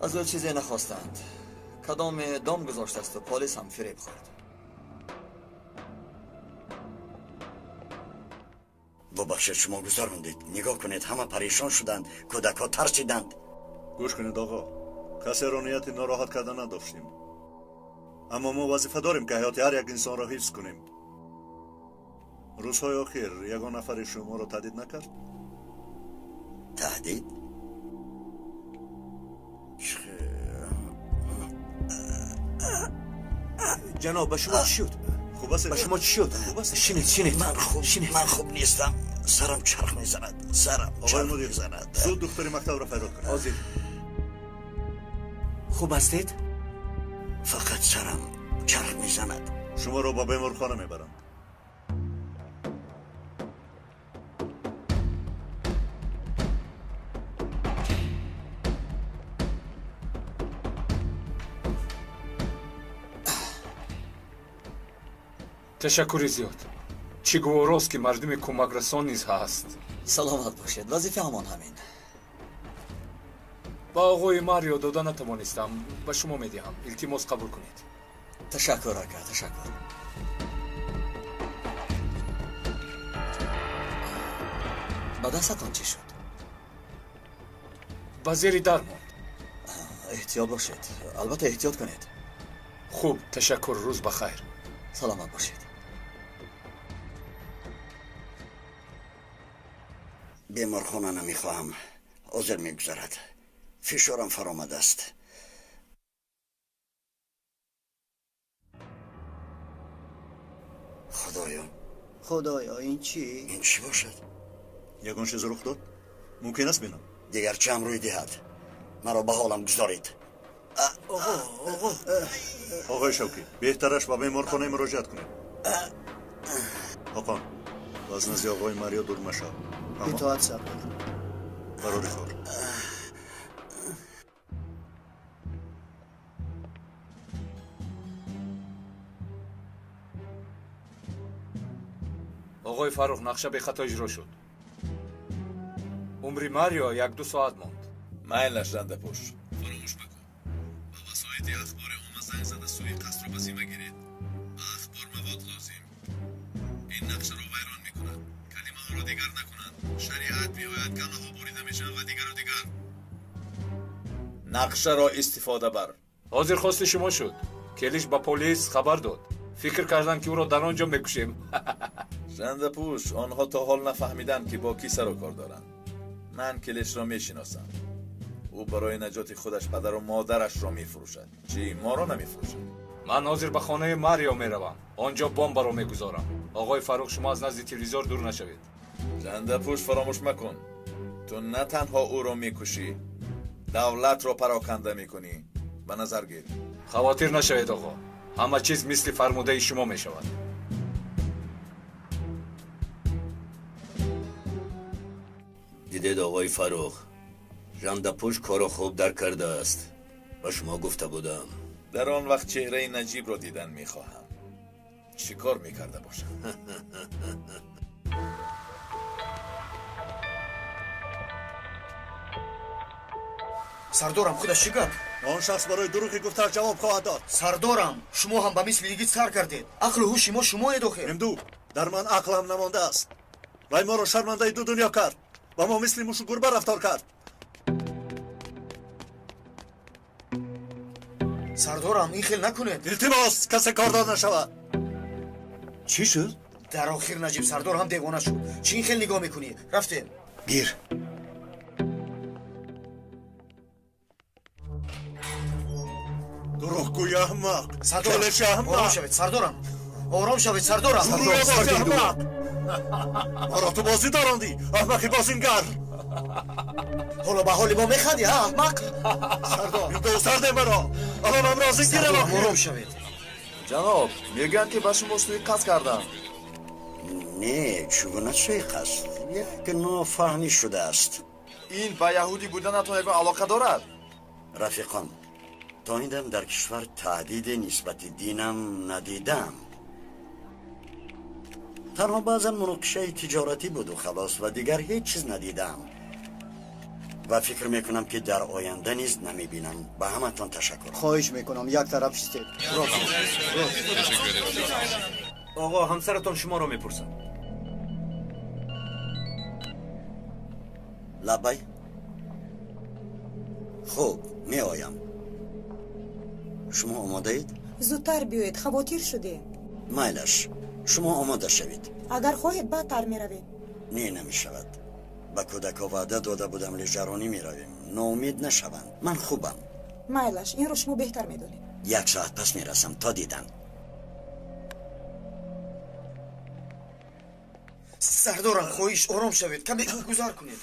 Аз ӯ чизе нахостанд. Кадоме дом гузоштасту полис ҳам фиреб хӯрд. Бубахшед, шумо гузарондед. Нигоҳ кунед, ҳама парешон шуданд, кӯдакҳо тарсиданд. Гӯш кунед, оғо, касеро нияти нороҳат карда надоштем, аммо мо вазифа дорем, ки ҳаёти ҳар як инсонро ҳифз кунем. Рӯзҳои охир ягон нафаре шуморо таҳдид накард? Таҳдид? Ҷаноб, ба шумо чӣ шуд? Хуб аст? Ба шумо чӣ шуд? Хуб аст? Шинед, шинед. Ман хуб, шинед. Ман хуб нестам. Сарам чарх мезанад. Сарам Оғои чарх мудир, мезанад. Зуд духтари мактабро фарёд кунед. Ҳозир. Хуб ҳастед? Фақат сарам чарх мезанад. Шуморо ба беморхона мебарам. Ташаккури зиёд. Чӣ гуворост, ки мардуми кӯмакрасон низ ҳаст. Саломат бошед, вазифаамон ҳамин. Ба оғои Марио дода натавонистам, ба шумо медиҳам. Илтимос, қабул кунед. Ташаккур, ака, ташаккур. Ба дастатон чӣ шуд? Ба зери дар монд. Эҳтиёт бошед, албатта эҳтиёт кунед. Хуб, ташаккур, рӯз ба хайр. Саломат бошед. Беморхона намехоҳам. Ҳозир мегузарад. Фишорам фаромадааст. Худоё, Худоё, ин чӣ? Ин чӣ бошад? Ягон чиз рух дод? Мумкин аст бинам? Дигар чам рӯй диҳад? Маро ба ҳолам гузоред. Оғо, оғо. Оғои Шавкӣ, беҳтараш ба беморхона муроҷиат кунед. Ҳоқон, аз назди оғои Марио дур машав. Итоат, сардор. Барори кор. Оғои Фаррух, нақша бехато иҷро шуд. Умри Марио 1-2 соат монд. Майлаш, Жандапӯш. Фаромӯш макун. Ба васоити ахбори омма занг зада сӯи қасдро ба зимма гиред. Ба ахбор мавод лозим. Ин нақшаро вайрон мекунад. Калимаҳоро дигар накунанд. Шариат меояд, галаҳо бурида мешаванд ва дигару дигар. Нақшаро истифода бар. Ҳозир хости шумо шуд. Келиш ба полис хабар дод. Фикр карданд, ки ӯро дар он ҷо мекушем. Жандапӯш, онҳо то ҳол нафаҳмиданд, ки бо кӣ сару кор доранд. Ман Келишро мешиносам. Ӯ барои наҷоти худаш падару модарашро мефурӯшад. Чӣ, моро намефурӯшад? Ман ҳозир ба хонаи Марио меравам. Он ҷо бомбаро мегузорам. Оғои Фаррух, шумо аз назди телевизор дур нашавед. Жандапӯш, фаромӯш макун. Ту на танҳо ӯро мекушӣ, давлатро пароканда мекунӣ. Ба назар гир. Хавотир нашавед, оғо. Ҳама чиз мисли фармудаи шумо мешавад. Дидед, оғои Фаррух, Жандапӯш корро хуб дарк кардааст. Ба шумо гуфта будам. Дар он вақт чеҳраи Наҷибро дидан мехоҳам. Чӣ кор мекарда бошад? Сардорам, худаш чӣ гап? Он шахс барои дурӯғи гуфтааш ҷавоб хоҳад дод. Сардорам, шумо ҳам ба мисли йигит сар кардед. Ақлу ҳуши мо шумоед охир. Имду, дар ман ақлам намондааст. Вай моро шармандаи ду дунё кард. Ба мо мисли мушу гурба рафтор кард. Сардорам, ин хел накунед. Илтимос, касе кордор нашавад. Чӣ шуд? Дар охир Наҷиб сардор ҳам девона шуд. Чӣ ин хел нигоҳ мекунӣ? Рафтем. Гир. Дурӯғгӯи аҳмақ. Сардорам, Келиши аҳмақ. ором шавед, сардорам. Ором шавед, сардорам. Дурӯғбози аҳмақ. Маро ту бозӣ дорондӣ, аҳмақи бозингар. Ҳоло ба ҳоли мо механдӣ, ҳа, аҳмақ? Сардор, сарде маро. Алонам розӣ гирам. Сардорам, ором шавед. Ҷаноб, мегӯянд, ки ба шумо суиқасд карданд. Не, чӣ гуна суиқасд? Як нофаҳмӣ шудааст. Ин ба яҳудӣ буданатон ягон алоқа дорад? Рафиқон, то ин дам дар кишвар таҳдиде нисбати динам надидам. Танҳо баъзан муноқишаи тиҷоратӣ буду халос, ва дигар ҳеҷ чиз надидам. Ва фикр мекунам, ки дар оянда низ намебинам. Ба ҳаматон ташаккур. Хоҳиш мекунам, як тараф шистед. Оғо, ҳамсаратон шуморо мепурсад. Лабай. Хуб, меоям. Шумо омодаед? Зудтар биёед, хавотир шудем. Майлаш, шумо омода шавед. Агар хоҳед, баъдтар меравем. Не, намешавад. Ба кӯдакҳо ваъда дода будам, лижаронӣ меравем. Ноумед нашаванд. Ман хубам. Майлаш, инро шумо беҳтар медонед. Як соат пас мерасам, то дидан. Сардорам, хоҳиш, ором шавед, каме гузар кунед.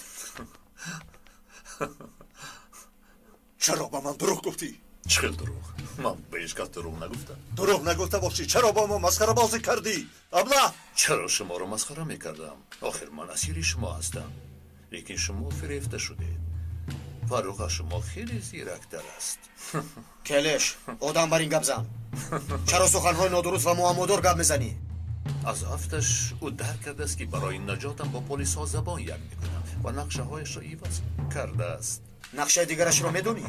Чаро ба ман дурӯғ гуфтӣ? Чӣ хел дурӯғ? Ман ба ҳеҷ кас дурӯғ нагуфтам. Дурӯғ нагуфта бошӣ, чаро бо мо масхарабозӣ кардӣ? Абла! Чаро шуморо масхара мекардам? Охир ман асири шумо ҳастам. Лекин шумо фирефта шудед. Фаррух аз шумо хеле зирактар аст. Келеш, одам бар ин гап зан. Чаро суханҳои нодуруст ва муаммодор гап мезанӣ? Аз афташ ӯ дарк кардааст, ки барои наҷотам бо полисҳо забон як мекунам ва нақшаҳояшро иваз кардааст. Нақшаи дигарашро медонӣ?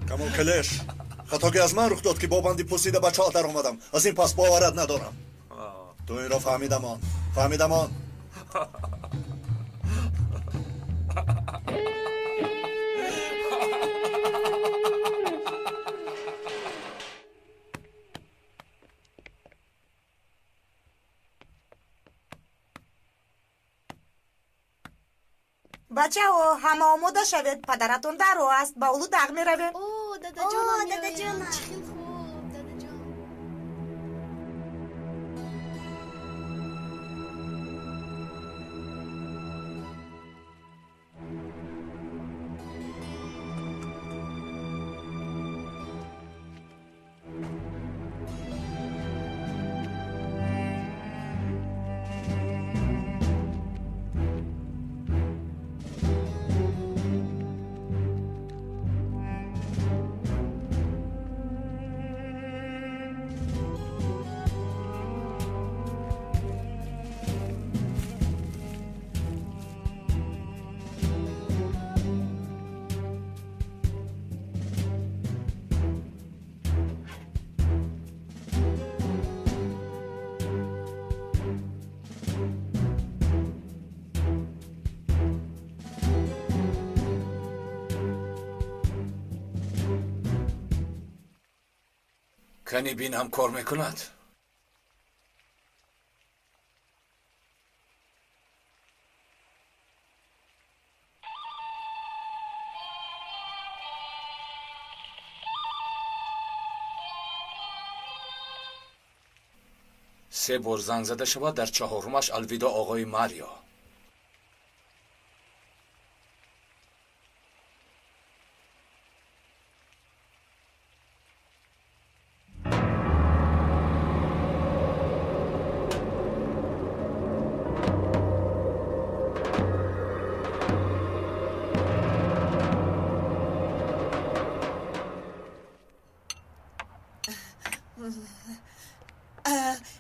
Камол Келеш, хатогӣ аз ман рух дод, ки бо банди пӯсида ба чоҳ даромадам. Аз ин пас боварат надорам. Ту инро фаҳмидамон, фаҳмидамон. Бачаҳо, ҳама омода шавед, падаратон дар роҳ аст, ба Улудағ меравем. О, дадаҷонам, дадаҷонам, чӣ хел хуб, дадаҷон. Кани бинам кор мекунад. Се бор занг зада шавад, дар чаҳорумаш алвидо оғои Марио.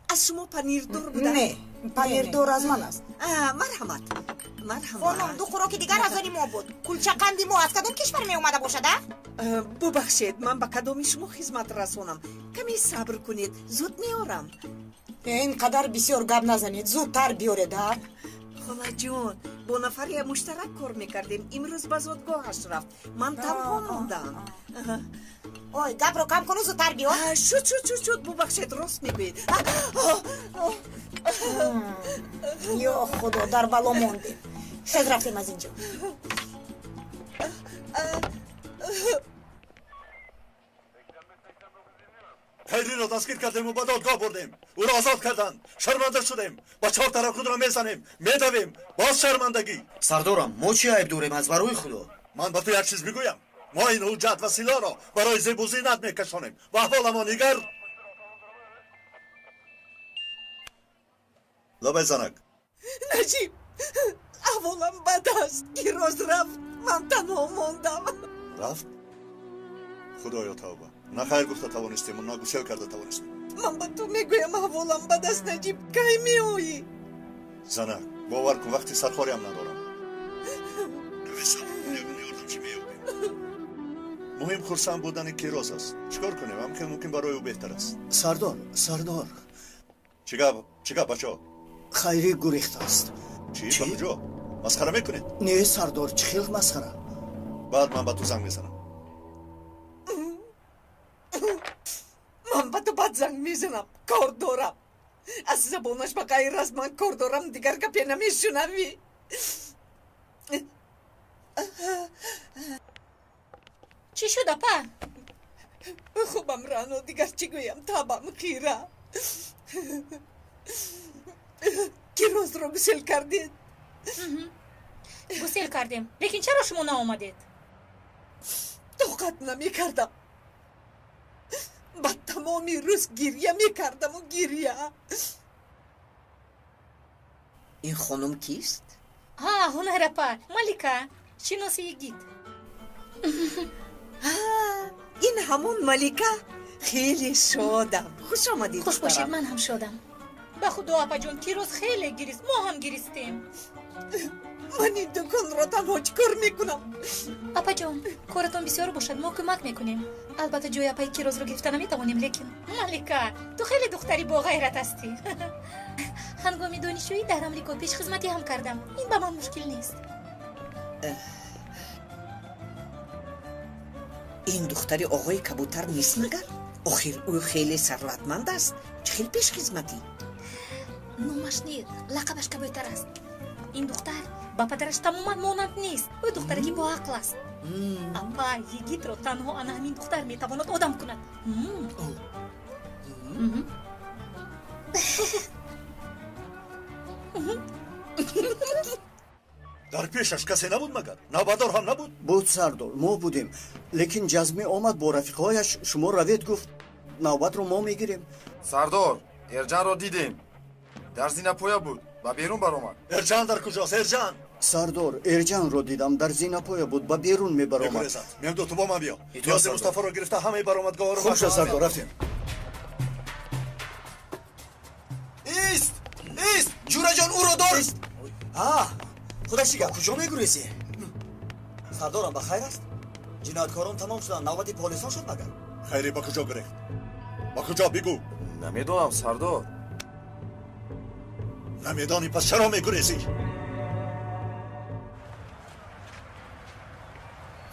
Аз шумо панирдор будам? Не, панирдор аз ман аст. Марҳамат, марҳамат. Хонум, ду хӯроки дигар аз они мо буд. Кулчақанди мо аз кадом кишвар меомада бошад, а? Бубахшед, ман ба кадоми шумо хизмат расонам? Каме сабр кунед, зуд меорам. Ин қадар бисёр гап назанед, зудтар биёред, а? Холаҷон, бо нафаре муштарак кор мекардем. Имрӯз ба зодгоҳаш рафт. Ман танҳо мондам. Ой, гапро кам куну, зудтар биёр. Шуд, шуд, шуд, шуд, бубахшед, рост мегӯед. Ё худо, дар бало мондем. Хез, рафтем аз ин ҷо. Хайриро дастгир кардему ба додгоҳ бурдем. Ӯро озод карданд. Шарманда шудем. Ба чор тараф худро мезанем, медавем. Боз шармандагӣ. Сардорам, мо чӣ айб дорем аз барои худо? Ман ба ту як чиз бигӯям. Мо ин ҳуҷҷат ва силоҳро барои зебу зинат мекашонем ва аҳволамон нигар. Лабай, занак. Наҷиб, аҳволам бад аст. Гироз рафт, ман танҳо мондам. Рафт? Худоё, тавба. На хайр гуфта тавонистему, на гусел карда тавонистем. Ман ба ту мегӯям, аҳволам бад аст, Наҷиб, кай меоӣ? Занак, бовар кун, вақти сархориам надорам. Ягон ёрдамчи меёбем. Муҳим хурсанд будани Кироз аст. Чӣ кор кунем? Ҳам хел мумкин барои ӯ беҳтар аст. Сардор, сардор. Чӣ гап, чӣ гап, бачаҳо? Хайрӣ гурехтааст. Чӣ? Ба куҷо? Масхара мекунед? Не, сардор, чӣ хел масхара? Баъд ман ба ту занг мезанам. Ман ба ту баъд занг мезанам, кор дорам. Аз забонаш ба ғайр аз ман кор дорам дигар гапе намешунавӣ. Чӣ шуд, апа? Хубам, Рано, дигар чӣ гӯям, табам хира. Кирозро гусел кардед? Гусел кардем, лекин чаро шумо наомадед? Тоқат намекардам. Ба тамоми рӯз гирья мекардаму гирья. Ин хонум кист? Ҳа, Ҳунар апа, Малика, шиноси Йигит. Ин ҳамон Малика? Хеле шодам. Хуш омадед. Хуш бошед, ман ҳам шодам. Ба худо, апаҷон, Кироз хеле гирист, мо ҳам гиристем. Ман ин дуконро танҳо чӣ кор мекунам? Апаҷон, коратон бисёр бошад, мо кӯмак мекунем. Албатта, ҷои апаи Кирозро гирифта наметавонем, лекин Малика, ту хеле духтари боғайрат ҳастӣ. Ҳангоми донишҷӯӣ дар Амрико пешхизматӣ ҳам кардам. Ин ба ман мушкил нест. Ин духтари оғои кабутар нест магар? Охир ӯ хеле сарватманд аст. Чӣ хел пешхизматӣ? Номаш не, лақабаш кабутар аст. Ин духтар ба падараш тамоман монанд нест. Ӯ духтаре ки боақл аст. Апа, Йигитро танҳо ана ҳамин духтар метавонад одам кунад. Дар пешаш касе набуд магар? Навбатдор ҳам набуд? Буд, сардор, мо будем, лекин Ҷазмӣ омад бо рафиқҳояш. Шумо равед, гуфт, навбатро мо мегирем. Сардор, Эрҷанро дидем, дар зинапоя буд, ба берун баромад. Эрҷан дар куҷост? Эрҷан? Сардор, Эрҷанро дидам, дар зинапоя буд, ба берун мебаромад. Мегурезад. Мемдо, ту бо ман биё. Ниёзи Мустафоро гирифта ҳамаи баромадгоҳҳоро. Хуб шуд, сардор, рафтем. Ист, ист, Ҷураҷон, ӯро дор. Ҳа, худаш чӣ гап? Куҷо мегурезӣ? Сардорам, ба хайр аст? Ҷинояткорон тамом шуданд, навбати полисон шуд магар? Хайрӣ ба куҷо гурехт? Ба куҷо, бигӯ. Намедонам, сардор. Намедонӣ, пас чаро мегурезӣ?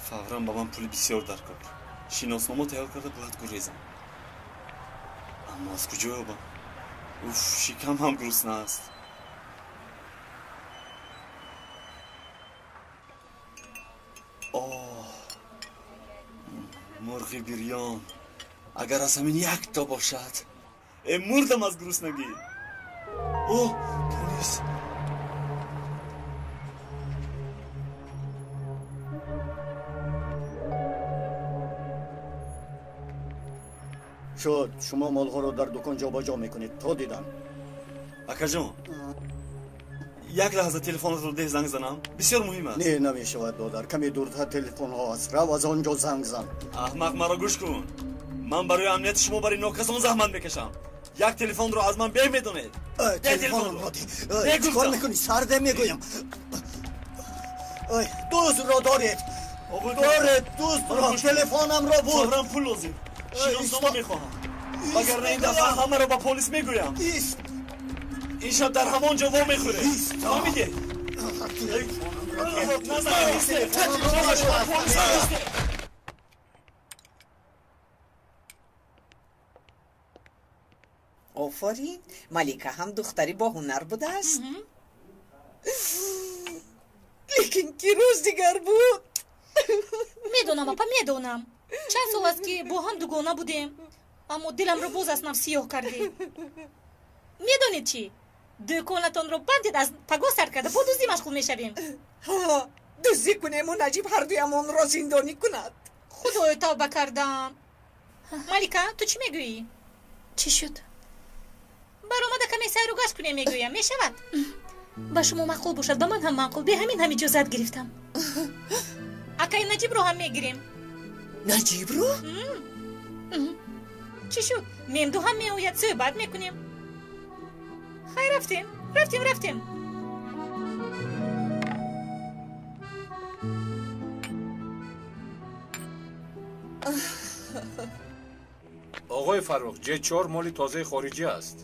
Фавран ба ман пули бисёр даркор. Шиноснома тайёр карда бояд гурезам. Аммо аз куҷо ёбам? Уф, шикам ҳам гурусна аст. Оҳ, мурғи бирён, агар аз ҳамин якто бошад. Э, мурдам аз гуруснагӣ. О, полис! Шуд, шумо молҳоро дар дукон ҷобаҷо мекунед то дидан. Акаҷон, як лаҳза телефонатро деҳ, занг занам, бисёр муҳим аст. Не, намешавад, додар, каме дуртар телефонҳо аст, рав аз он ҷо занг зан. Аҳмақ, маро гӯш кун. Ман барои амнияти шумо барои нокасон заҳмат мекашам. Як телефонро аз ман беҳ медонед. Телефонро чӣ кор мекунӣ? Сарде мегӯям. Дӯстро доред, доред дӯстро, телефонамро бурд. Фавран пул лозим, шиноснома мехоҳам, вагарна ин дафъа ҳамаро ба полис мегӯям. Ин шаб дар ҳамон ҷо вомехӯрем, фаҳмидед? Офарин, Малика ҳам духтари боҳунар будааст. Лекин Кироз дигар буд. Медонам, апа, медонам. Чанд сол аст, ки бо ҳам дугона будем, аммо диламро боз аз нав сиёҳ кардед. Медонед чӣ? Дӯконатонро бандед, аз пагоҳ сар карда бо дуздӣ машғул мешавем. Ҳа, дуздӣ кунему Наҷиб ҳардуямонро зиндонӣ кунад. Худоё, тавба кардам. Малика, ту чӣ мегӯӣ? Чӣ шуд? Баромада каме сайру гашт кунем, мегӯям, мешавад? Ба шумо маъқул бошад, ба ман ҳам маъқул. Бе ҳамин ҳам иҷозат гирифтам. Акаи Наҷибро ҳам мегирем. Наҷибро? Чӣ шуд? Мемду ҳам меояд, суҳбат мекунем. Хай, рафтем, рафтем, рафтем. Оғои Фаррух, Ҷ4 моли тозаи хориҷӣ аст.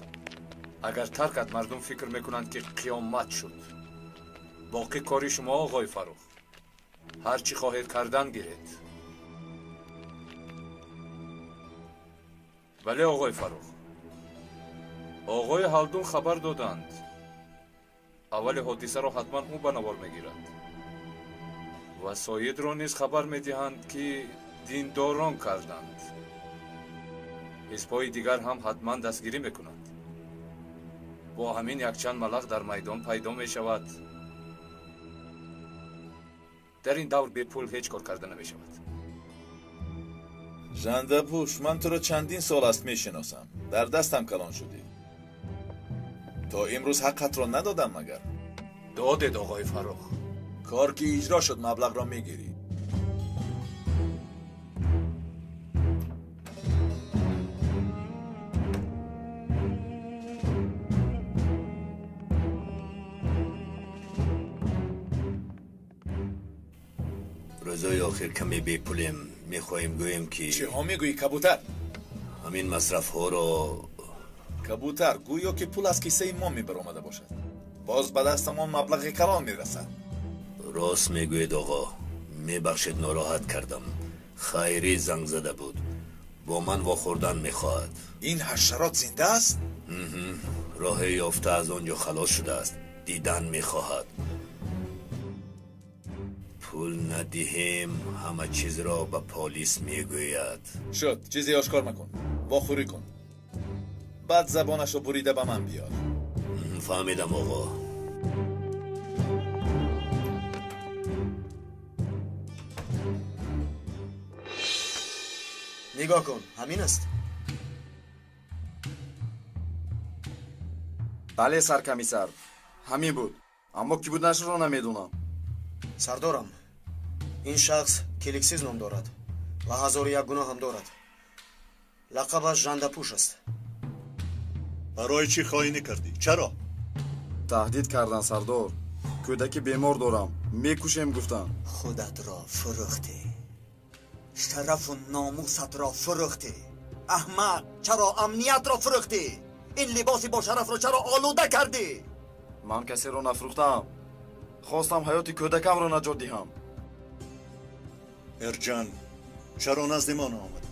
Агар таркат, мардум фикр мекунанд, ки қиёмат шуд. Боқӣ кори шумо, оғои Фаррух. Ҳар чӣ хоҳед кардан гиред. Бале, оғои Фаррух. Оғои Ҳалдун хабар доданд. Аввали ҳодисаро ҳатман ӯ ба навор мегирад. Васоитро низ хабар медиҳанд, ки диндорон карданд. Ҳизбҳои дигар ҳам ҳатман дастгирӣ мекунанд. Бо ҳамин якчанд малах дар майдон пайдо мешавад. Дар ин давр бепул ҳеҷ кор карда намешавад. Жандапӯш, ман туро чандин сол аст мешиносам. Дар дастам калон шудӣ. То имрӯз ҳаққатро надодам магар? Додед, оғои Фаррух. Кор ки иҷро шуд, маблағро мегирӣ. Рӯзои охир каме бепулем. Мехоҳем гӯем ки чиҳо мегӯӣ, кабутар? Ҳамин масрафҳоро. Кабутар, гӯё ки пул аз киссаи мо мебаромада бошад. Боз ба дастамон маблағи калон мерасад. Рост мегӯед, оғо. Мебахшед, нороҳат кардам. Хайрӣ занг зада буд. Бо ман вохӯрдан мехоҳад. Ин ҳашарот зинда аст? Роҳе ёфта аз он ҷо халос шудааст. Дидан мехоҳад. Пул надиҳем, ҳама чизро ба полис мегӯяд. Шуд, чизе ошкор макун. Вохӯрӣ кун. Баъд забонашро бурида ба ман биёр. Фаҳмидам, оғо. Нигоҳ кун, ҳамин аст. Бале, саркомиссар, ҳамин буд. Аммо ки буданашро намедонам. Сардорам, ин шахс Келиксиз ном дорад ва 1001 гуноҳ ҳам дорад. Лақабаш Жандапӯш аст. Барои чӣ хоинӣ кардӣ? Чаро? Таҳдид кардан, сардор. Кӯдаки бемор дорам, мекушем гуфтанд. Худатро фурӯхтӣ, шарафу номусатро фурӯхтӣ. Аҳмақ, чаро амниятро фурӯхтӣ? Ин либоси бошарафро чаро олуда кардӣ? Ман касеро нафурӯхтаам. Хостам ҳаёти кӯдакамро наҷот диҳам. Эрҷан, чаро назди мо наомадӣ?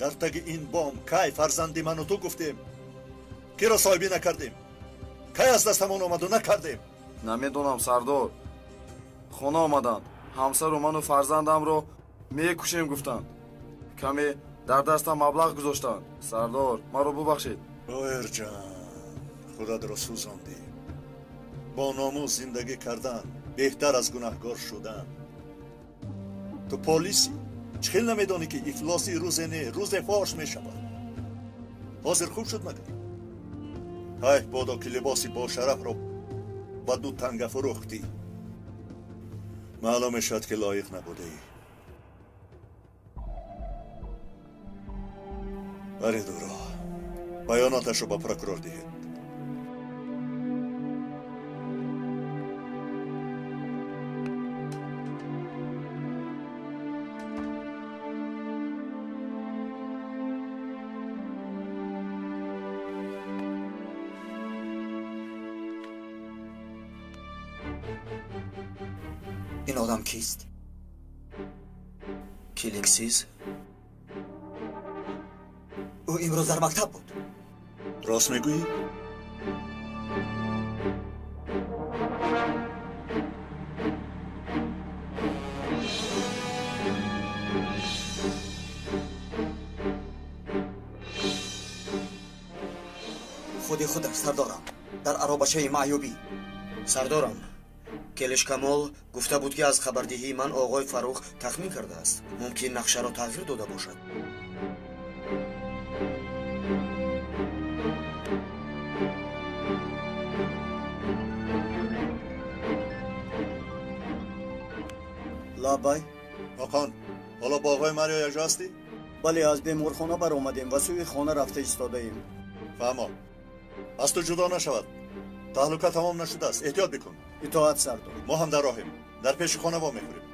Дар таги ин бом кай фарзанди ману ту гуфтем? Киро соҳибӣ накардем? Кай аз дастамон омаду накардем? Намедонам, сардор. Хона омаданд, ҳамсару ману фарзандамро мекушем гуфтанд. Каме дар дастам маблағ гузоштанд. Сардор, маро бубахшед. О, Эрҷан, худатро сӯзондӣ. Бо номус зиндагӣ кардан беҳтар аз гунаҳгор шудан. Ту полисӣ, чӣ хел намедонӣ, ки ифлоси рӯзе не, рӯзе фош мешавад? Ҳозир хуб шуд магар? Ҳайф бодо, ки либоси бошарафро ба ду танга фурӯхтӣ. Маълум мешавад, ки лоиқ набудаӣ. Баред ӯро, баёноташро ба прокурор диҳед. Ин одам кист? Келиксиз? Ӯ имрӯз дар мактаб буд. Рост мегӯӣ? Худи худаш, сардорам, дар аробачаи маъюбӣ. Сардорам, Келишкамол гуфта буд, ки аз хабардиҳии ман оғои Фаррух тахмин кардааст. Мумкин нақшаро тағйир дода бошад. Лаббай. Оқон, ҳоло бо оғои Марио якҷо ҳастӣ? Бале, аз беморхона баромадем ва сӯи хона рафта истодаем. Фаҳмо, аз ту ҷудо нашавад. Таҳлука тамом нашудааст, эҳтиёт бикун. Итоат, сардор. Мо ҳам дар роҳем, дар пеши хона вомехӯрем.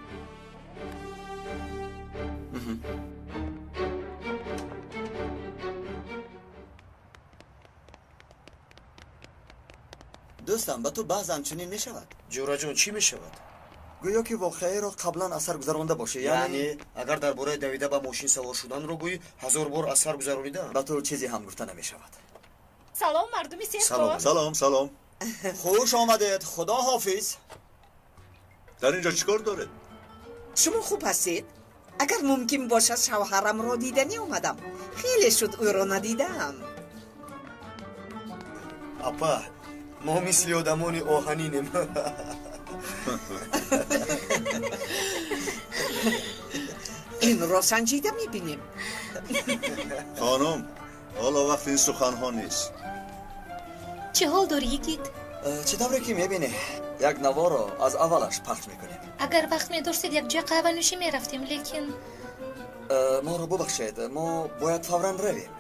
Дӯстам, ба ту баъзан чунин мешавад? Ҷӯраҷон, чӣ мешавад? Гӯё ки воқеаеро қаблан аз сар гузаронда бошӣ. Яъне агар дар бораи давида ба мошин савор шуданро гӯӣ, 1000 бор аз сар гузаронидаам. Ба ту чизе ҳам гуфта намешавад. Салом, мардуми серкор. Салом, салом. Хуш омадед, худо ҳофиз. Дар инҷо чӣ кор доред? Шумо хуб ҳастед? Агар мумкин бошад, шавҳарамро диданӣ омадам. Хеле шуд ӯро надидаам. Апа, мо мисли одамони оҳанинем. Инро санҷида мебинем. Хонум, ҳоло вақти ин суханҳо нест. Чӣ ҳол дорӣ, йигит? Чӣ тавре ки мебинӣ, як наворо аз аввалаш пахш мекунем. Агар вақт медоштед, якҷоя қаҳванӯшӣ мерафтем, лекин Моро бубахшед, мо бояд фавран равем.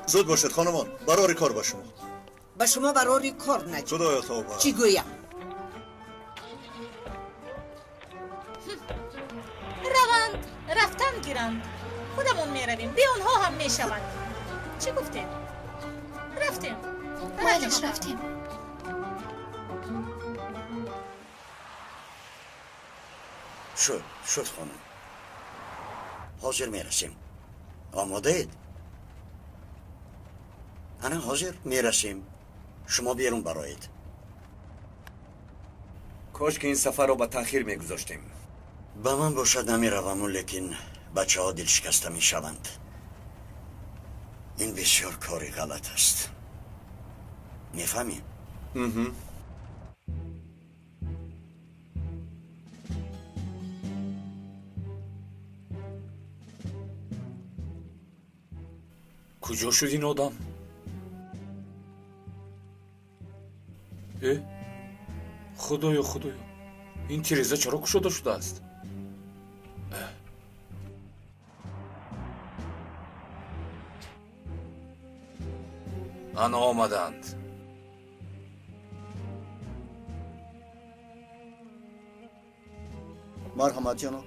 Зуд бошед, хонумон, барори кор ба шумо. Ба шумо барори кор, Наҷиб. Худоё, тавба. Чӣ гӯям? Раванд, рафтан гиранд. Худамон меравем, бе онҳо ҳам мешавад. Чӣ гуфтем? Рафтем. Майлиш, рафтем. Шуд, шуд, хонум. Ҳозир мерасем. Омодаед? Ана ҳозир мерасем. Шумо берун бароед. Кош ки ин сафарро ба таъхир мегузоштем. Ба ман бошад намераваму, лекин бачаҳо дилшикаста мешаванд. Ин бисёр кори ғалат аст. Мефаҳмӣ? Куҷо шуд ин одам? Э, худоё, худоё, ин тиреза чаро кушода шудааст? Ана омаданд. Марҳамат, ҷаноб.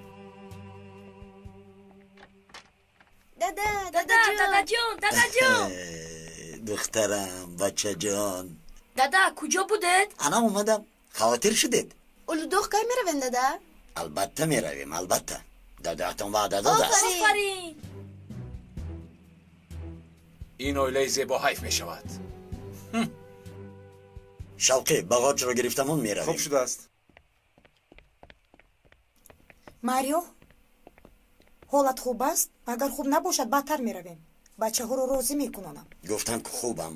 Дада, дадаҷон, дадаҷон. Духтарам, бачаҷон. Дада, куҷо будед? Ана омадам. Хавотир шудед? Улудоғ кай меравем, дада? Албатта меравем, албатта. Дадаатон ваъда додааст. Офарин! Ин оилаи зебо ҳайф мешавад. Шавқӣ, бағоҷро гирифтамон меравем. Хуб шудааст. Марио, ҳолат хуб аст? Агар хуб набошад, баъдтар меравем. Бачаҳоро розӣ мекунонам. Гуфтам ки хубам.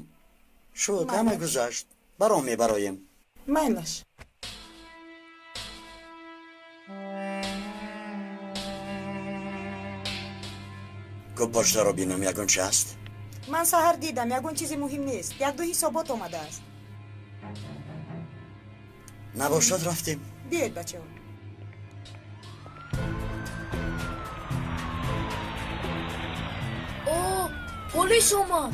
Шуд, ҳама гузашт. Баром мебароем. Майлаш. Ку почтаро бинам, ягон чи ҳаст? Ман саҳар дидам, ягон чизи муҳим нест. Якду ҳисобот омадааст. Набошад, рафтем. Биёед, бачаҳо. О, полис омад.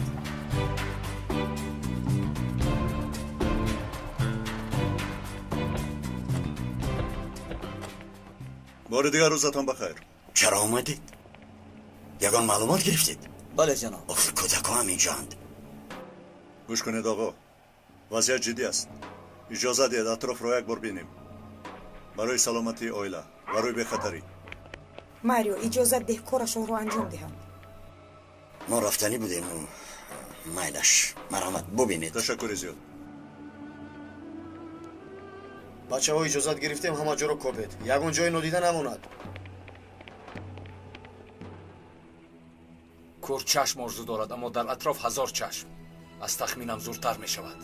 Бори дигар рӯзатон бахайр. Чаро омадед? Ягон маълумот гирифтед? Бале, ҷаноб. Охир кӯдакҳо ҳам инҷоанд. Гӯш кунед, оғо, вазъият ҷиддӣ аст. Иҷоза диҳед атрофро як бор бинем. Барои саломатии оила, барои бехатарӣ. Марио, иҷозат деҳ корашонро анҷом диҳанд. Мо рафтанӣ будему, майлаш, марҳамат, бубинед. Ташаккури зиёд. Бачаҳо, иҷозат гирифтем, ҳама ҷоро кобед. Ягон ҷое нодида намонад. Кӯр чашм орзу дорад, аммо дар атроф ҳазор чашм. Аз тахминам зуртар мешавад.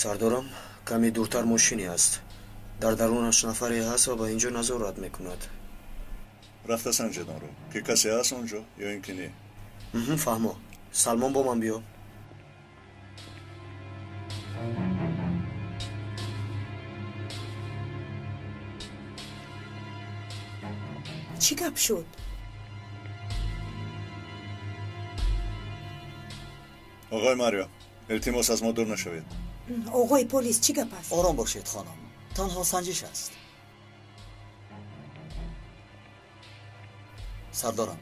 Сардорам, каме дуртар мошине аст. Дар дарунаш нафаре ҳаст ва ба инҷо назорат мекунад. Рафта санҷед онро, ки касе ҳаст онҷо ё ин ки не. Фаҳмо. Салмон, бо ман биё. Чӣ гап шуд? Оғои Марио, илтимос, аз мо дур нашавед. Оғои полис, чӣ гап аст? Ором бошед, хонум. Танҳо санҷиш аст. Сардорам,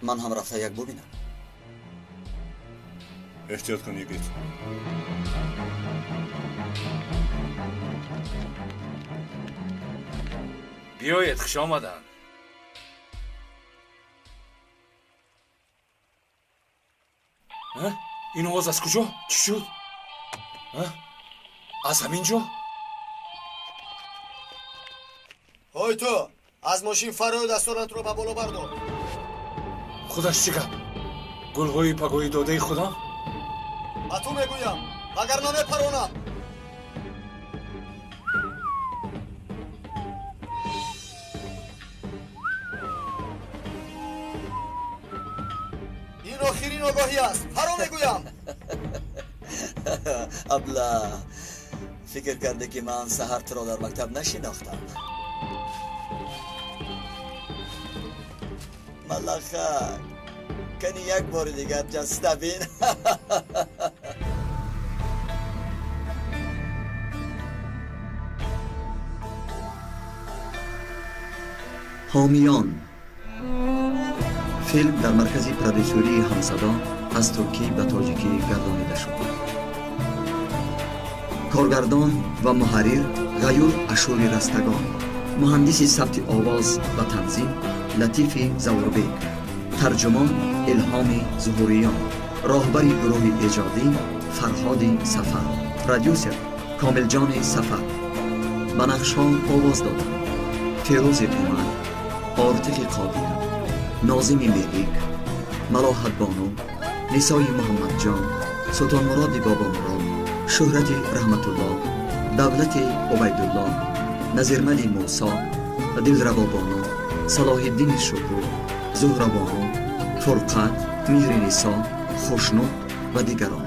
ман ҳам рафта як бубинам. Эҳтиёт кун, йигит. Биёед, хуш омаданд. Ин овоз аз куҷо? Чӣ шуд? Аз ҳамин ҷо? Ҳой ту! Аз мошин фарою дастонатро ба боло бардор. Худаш чӣ гап? Гулҳои пагоҳӣ додаи худам? Ба ту мегӯям, вагарна мепаронам. Ин охирин огоҳӣ аст, фаро мегӯям. Абла, фикр кардӣ ки ман саҳар туро дар мактаб нашинохтам? Малахак, кани як бори дигар ҷаста бин. Ҳомиён. Филм дар маркази продюсерии Ҳамсадо аз туркӣ ба тоҷикӣ гардонида шуд. Коргардон ва муҳаррир Ғаюр Ашури Растагон, муҳандиси сабти овоз ва танзим Латифи Завурбек, тарҷумон Илҳоми Зуҳуриён, роҳбари гурӯҳи эҷодӣ Фарҳоди Сафар, продюсер Комилҷони Сафар. Ба нақшҳо овоз доданд Фирӯзи Умар, Ортиқи Қодир, Нозими Мелик, Малоҳатбону, Нисои Муҳаммадҷон, Султонмуроди Бобомурод, Шӯҳрати Раҳматулло, Давлати Убайдулло, Назирмали Мусо, Дилравобону, Салоҳиддини Шукур, Зуҳрабону, Фурқат, Меҳринисо, Хушнуд ва дигарон.